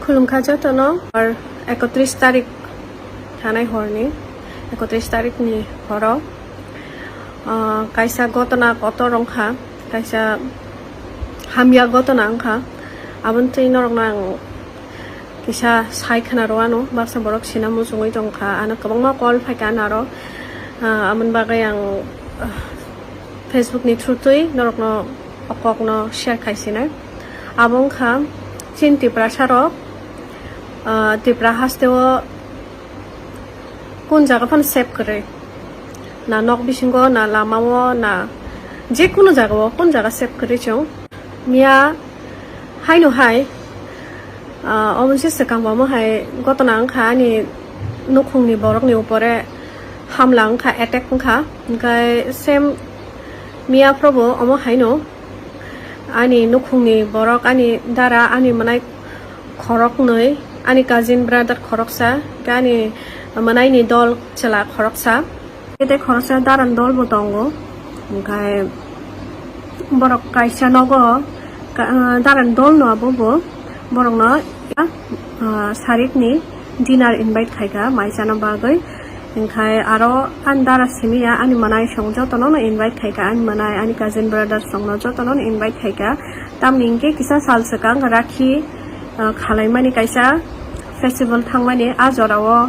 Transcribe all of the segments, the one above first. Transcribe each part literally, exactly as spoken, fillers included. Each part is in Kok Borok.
Khulumkha jotono, ar ekotris tarik thanai horni, ekotris tarikni horo, ah, kaisa gotona kotor wngkha, kaisa hamya gotona wngkha. Aboni twi norokno ang kisa sai khna rw ano, baksa borok sina muchungwi tongkha, ano kwbangma call phaikha ano aro, ah, aboni bagwi ang, ah, Facebook ni through twi norokno o kokno share khaisinai. Abo wngkha chini Tiprasa rok, ah, Tripura haste o kun jaga phano safe kwrwi, na nok bisingo, na lama o, na je kunu jaga o, kun jaga safe kwrwi chwng. Miya haino hai, ah, omo se swkang bo omo hai gotona wngkha ani nukhungni borokni upore hamla wngkha, attack wngkha. Hwnkhe same miya phrobo omo haino ani nukhungni borok, ani dara, ani mwnai khoroknwi, ani cousin brother khoroksa, hwnkhe ani mwnaini dol chwla khoroksa. Tei khoroksa daran dol bo tongo, hwnkhe borok kaisa nogo, ka-, ah, daran dol no abo bo borokno, ah, sarikni dinner invite khaikha mai chana bagwi, hwnkhe aro ani dara simi ya ani mwnai song jotono no invite khaikha, ani mwnai, ani cousin brother songno jotono no invite khaikha, tamni hwnkhe kisa sal swkang rakhi, ah, khalaimani kaisa festival thangmani a jorao.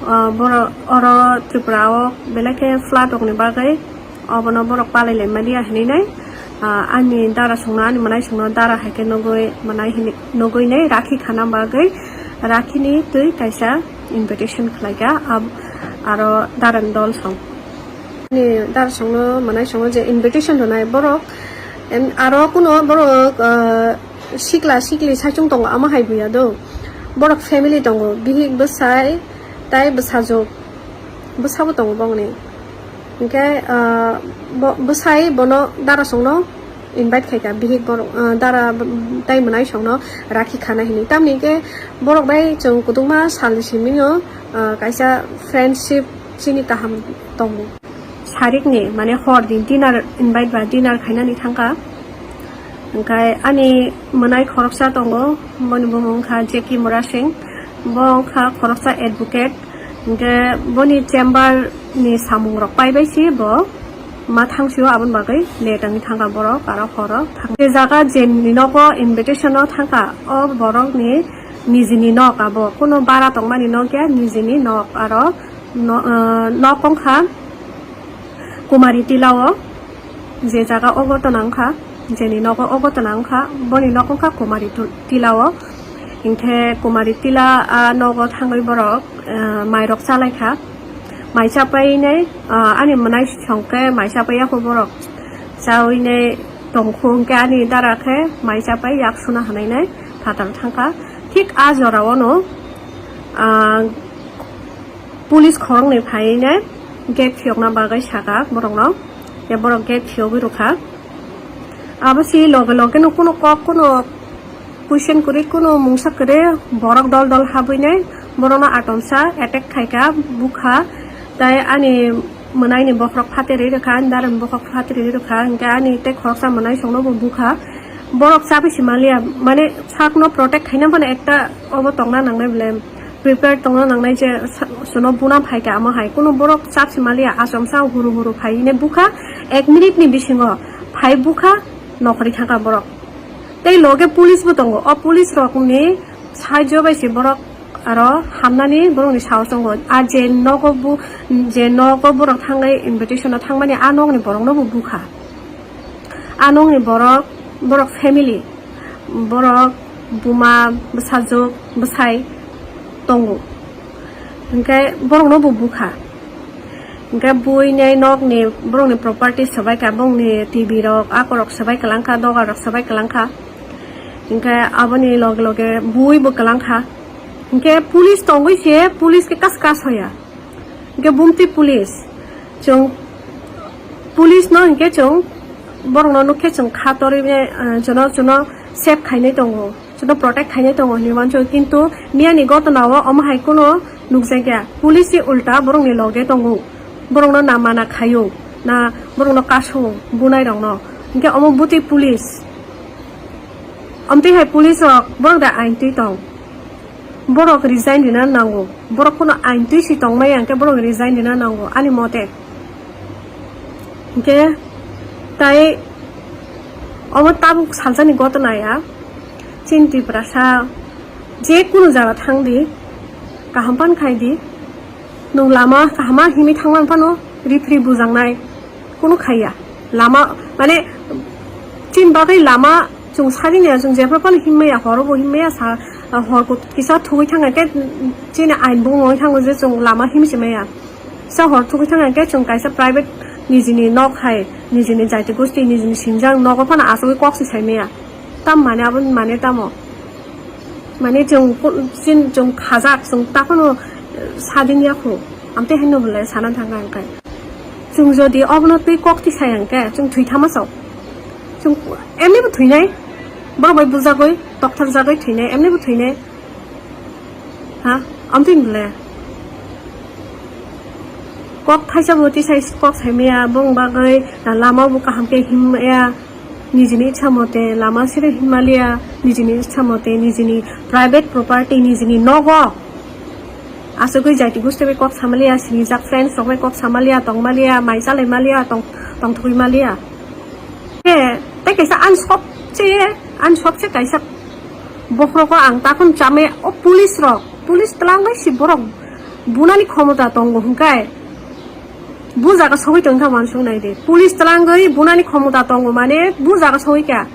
Ah, borok oro Tripura o belai khe flood rokni bagwi obono borok palai lai mani ya hinwi nai, ah, ani dara songno, ani mwnai songno dara hai khe nugwi mwnai hinwi nugwi nai rakhi khana bagwi rakhini twi kaisa invitation khlai kha, ab-, aro daran dol song. Ani dara songno, mwnai songno je invitation rwnai borok, em, aro kuno borok, ah, sikla sikli saichung tongo, amo hai buya do. Borok family tongo, bihik bwsai tai bwsajwk, bwsabo tongo bongni. Hwnkhe, ah, bo-, bwsai bono dara songno invite khaikha, bihik borok, ah, dara b-, tai mwnai songno rakhi khana hinwi. Tamni hwnkhe borok bai chwng kwdwkma salni simino, ah, kaisa friendship chini kaham tongo. Sarikni, mane, horni dinner, invite ba dinner khainani thangkha. Hwnkhe ani mwnai khoroksa tongo, boni bumung wngkha Jackie Murasing. Bo wngkha khoroksa advocate. Hwnkhe boni chamber ni samung rok paibai se bo ma thangsio, aboni bagwi late wngwi thangkha borok, aro horo thang-, je jaga jeni nogo invitation o thangkha, o borokni nijini nok abo, kuno bara tongmani nok ya, nijini nok, aro no-, ah, nok wngkha Kumari Tila o, je jaga o gotona wngkha, jeni nogo o gotona wngkha, boni nok wngkha Kumari Tu-, Tila o. Hwnkhe Kumari Tila a nogo thangwi borok, ah, mairok chalaikha. Mai chapainai, ah, ani mwnai songkhe mai chapaiya kho borok. Chaoinai tongkhu hwnkhe ani dara khe mai chapai yak suna hanainai phatar thangkha. Thik a jorao no, ah, police khoroknwi phaiwi ne gate phiyokna bagwi saka borokno, tei borok gate phiyogwi rwkha. Abo se loge loge no kuno kok, kuno question kwrwi, kuno mungsa kwrwi, borok dol dol habwi ne borokno atomsa attack khaikha, bukha, tei ani mwnaini bokhorok phaterwi rwkha, ani darani bokhorok phaterwi rwkha, hwnkhe ani tei khoroksa mwnai songno bo bukha. Borok chabi se manliya, mane sakno protect khaina phano ekta obo tongna nangnai belai. Prepare tongna nangnai je sa-, sono buna phaikha amo hai. Kuno borok chap se manliya, achomsa huru huru phai hine bukha, ek minute ni bisingo phai bukha, nokhorwi thangkha borok. Tei loge police bo tongo. O police rokni saijo bai se borok aro hamnani borokni sao chongo. A je nogo bu-, je nogo borok thangwi invitation o thangmani, a nokni borokno bo bukha. A nokni borok, borok family, borok buma, bwsajwk, bwsai tongo. Hwnkhe borokno bo bukha. Hwnkhe buini nokni borokni property swbaikha, bongni T V rok, akorok swbai kwlangkha, dogar rok swbai kwlangkha. Hwnkhe aboni loge loge bui bo kwlangkha. Hwnkhe police tongwi se, police khe kas kas hoya. Hwnkhe bumtwi police. Chwng police no hwnkhe chwng borokno nukhe chwng kha torwi, eh, jono jono save khainai tongo, jono protect khainai tongo hinwi wansukha, kintu miyani gotona o omo hai kheno nukjakya. Police se ulta borokni loge tongo, borokno na mana khaio, na borokno kaso bunai rokno. Hwnkhe omo butwi police. Omtwi hai police rok borok da ain twi tong. Borok resign rina nango, borok kono ain twi si tongmaya hwnkhe borok resign rina nango ani mote. Hwnkhe tai omo tabuk salsani gotona ya, chini Tiprasa je kunu jaga thang di, kaham pan khai di, nwng lama kahama himwi thangma phano referee bujaknai. Kunu khaiya. Lama, mane, chini bagwi lama chwng sari naiya, chwng jephru phano himmaya, horo bo himmaya, sa, hor kut-, kisa thugwi thangkhe chini ain bo wngwi thango je chwng lama himwi se maya. Kisa hor thugwi thangkhe chwng kaisa private nijini nok hai, nijini jaiti gosti, nijini sinjak nogo phano asugwi kok se sai maya. Tam mane abo mane tamo? Mane chwng ko-, chin-, chwng khajak, chwng takhwno, eh, sadin yakho. Amtwi haino belai sana thangkha hwnkhe. Chwng jodi obono twi kok tisai hwnkhe, chwng thwi thama chao. Chwng emni bo thwinai. Borok bai bujagwi, tokthar jagwi thwinai, emni bo thwinai. Ha? Amtwi belai. Kok thaisa bo tisai kok sai maya, bong bagwi, na lama bo kaham khe him maya. Nijini ichha mote lama siri himaliya, nijini ichha mote nijini private property, nijini nogo. Asugwi jaiti gusti bai kok samaliya, sinijak friends rok bai kok samaliya, tongmaliya, mai chalai maliya, tong, tongthogwi maliya. He, tei kaisa ani sobse, ani sobse kaisa bokhorogo ang takhon chamai o police rok, police twlangwi si borok bunani khomota tongo hwnkhe. Bu jaga sogwi tongkha wansuk nai di. Police twlangwi bunani khomota tongo mane bu jaga sogwi kha.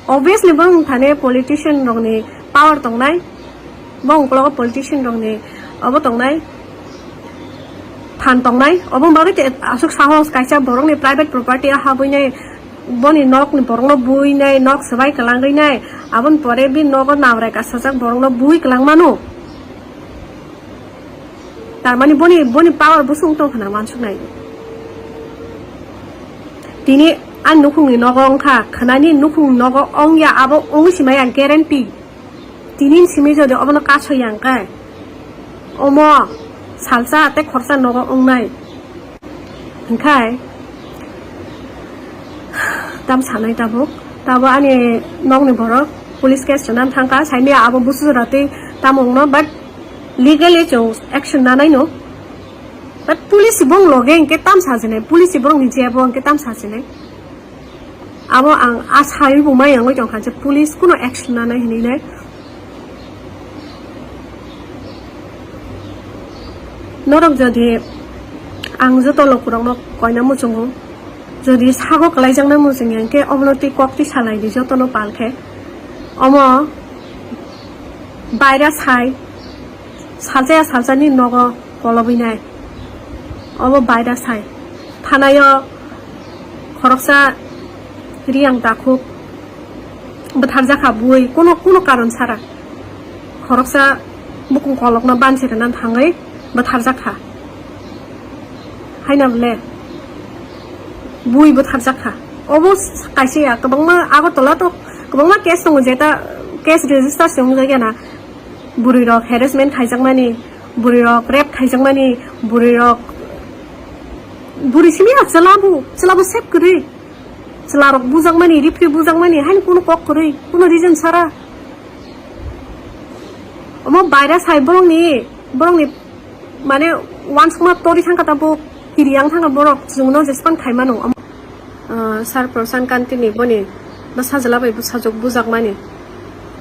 Obviously bong thane politician rokni power tongnai. Bong uklogo politician rokni obo tongnai. Phan tongnai. Obo bagwi te aswk sahos kaisa borokni private property o habwi nai, boni nokni borokno bui nai, nok swbai kwlangwi nai. Aboni pore bini nogo nabrai kasajak borokno bui kwlang mano. Tarmani boni, boni power bosong tong khna wansuk nai. Tini ani nukhungni nogo wngkha, khwnani nukhungni nogo wngya, abo wngwi simaya guarantee. Tini simi jodi obono kaso yang khe, omo salsa tei khorsa nogo wngnai. Hingkhai tam sanai tabuk, tabo ani nokni borok police case rwna thangkha, saimaya abo busu jora tei tamo wngno, but legally chwng action nanai no. But police bong loge hingke tam sajinai, police borok ni jebo hingke tam sajinai. Abo ang a sari bo mai angoi tongkha je police kuno action nanai hinui nai. Norok jodi ang joto lokurokno koina muchungo, jodi sago kwlaijakna muchungya hingke obono twi kok twi salai di jotono pal khe. Omo baira sai, salsa ya salsa ni nogo kolobwi nai. Obo baira sai. Thanayo khoroksa Riyang takhuk bwtharjakha bui, kuno, kuno karon sara. Khoroksa bukung kolokno bansi rwna thangwi bwtharjakha. Haina bole bui bwtharjakha. Obo kaisa ya, kwbangma Agartala to kwbangma case tongo, jeta case register se wngjakya na. Bwrwi rok harassment khaijakmani, bwrwi rok rape khaijakmani, bwrwi rok, bwrwi simi ya chwla bo, chwla bo sep kwrwi. Chwla rok bujakmani, ripri bujakmani, haini kuno kok kwrwi, kuno reason sara. Omo baira sai borokni, borokni mane wansukma tori thangkha tabuk, kiri yang thangkha borok, chwngno jespan khaimano. Ah, Sir Prasant Kanti ni boni bwsajwla bai bwsajwk bujakmani.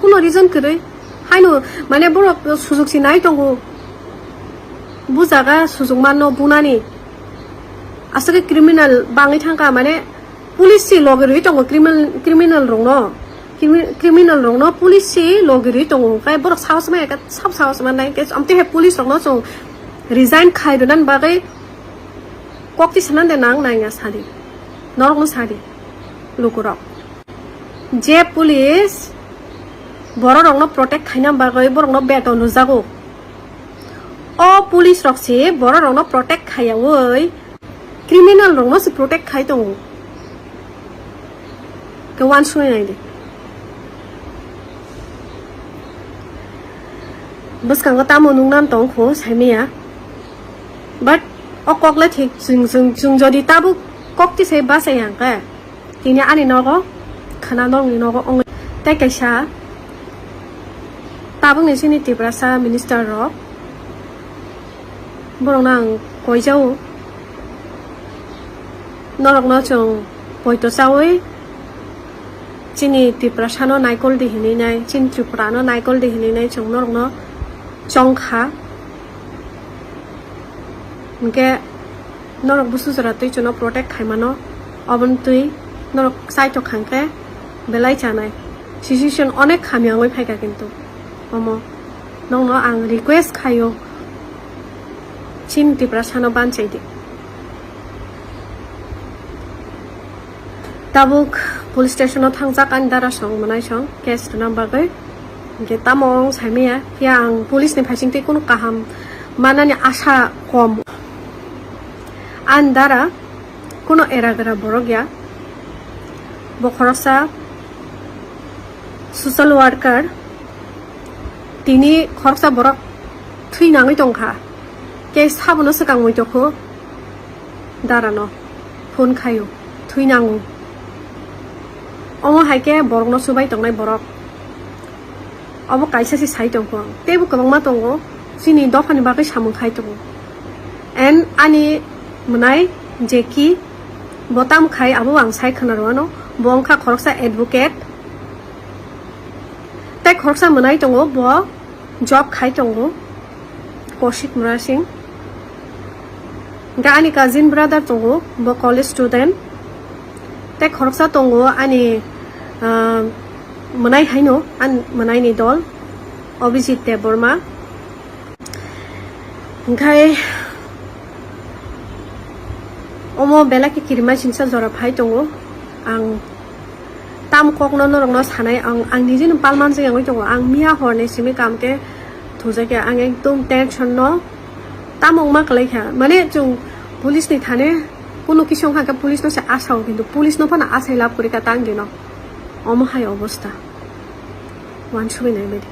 Kuno reason kwrwi. Haino, mane, borok sujuk si nai tongo. Bujaga sujuk manno bunani. Aswk khe criminal bangwi thangkha, mane, police si logi rwi tongo criminal, criminal rokno. Crimi-, criminal rokno police si logi rwi tongo. Hwnkhe borok sahos maya khe sab sahos mannai. Hwnkhe amtwi hai police rokno chwng resign khai rwna bagwi kok tisana de nang nai wngya sadi. Norokno sadi, lukurok. Je police bororokno protect khaina bagwi borokno beton rwjago. O police rok se bororokno protect khaiyaui criminal rokno se protect khai tongo. Khe wansuknai nai di. Bwskango tamo nungnan tong kho saimaya. But o kok le thik, chwng, chwng, chwng jodi tabuk kok tisai bachai yang khe, tini ani nogo khana nokni nogo wngwi tei kaisa Tabukni chini Tiprasa minister rok, borokno ang koijao, norokno chwng poito chawi chini Tiprasano naikol di hinwi nai, chini Tripurano naikol di hinwi nai chwng norokno chongkha. Hinkhe norok busu jora twi chwngno protect khaimano, oboni twi norok chaitok kha hinkhe belai chanai. Situation onek hamyangwi phaikha kintu omo nokno ang request khaio, chini Tiprasano banchaidi. Tabuk police station o thangjak ani dara song mwnai song case rwna bagwi. Hinkhe tamo ang saimaya, phiya ang police ni phaising twi kunu kaham manani asa kom. Ani dara kunu era gra borok ya, bo khoroksa social worker, tini khoroksa borok thwi nangwi tongkha, case sabono swkang muitokhu. Darano phone khaio, thwi nango. Omo hai khe borokno chubai tongnai borok. Obo kaisa se sai tongkho ang. Teibo kwbangma tongo, chini dophani bagwi samung khai tongo. And ani mwnai Jackie, bo tamo khai abo ang sai khwna rwano. Bo wngkha khoroksa advocate. Tei khoroksa mwnai tongo, bo job khai tongo, Kaushik Murasing. Hinkhe ani cousin brother tongo, bo college student. Tei khoroksa tongo ani, ah, mwnai haino, ani mwnaini dol, Abhijit Debbarma. Hinkhe omo belai khe kirima singsa jora phai tongo. Ang tam kokno norokno sanai, ang, ang nijeno palman se wngwi tongo. Ang miya horni simi kam khe thujakya, ang ekdom tension no tamo wngma kwlai kha. Mane chwng police ni thane kuno kisa wngkha khe police no se asao, kintu police no phano asai lab kwrwi kha tang dino. Omo hai obostha. Wansugwi nai baidi.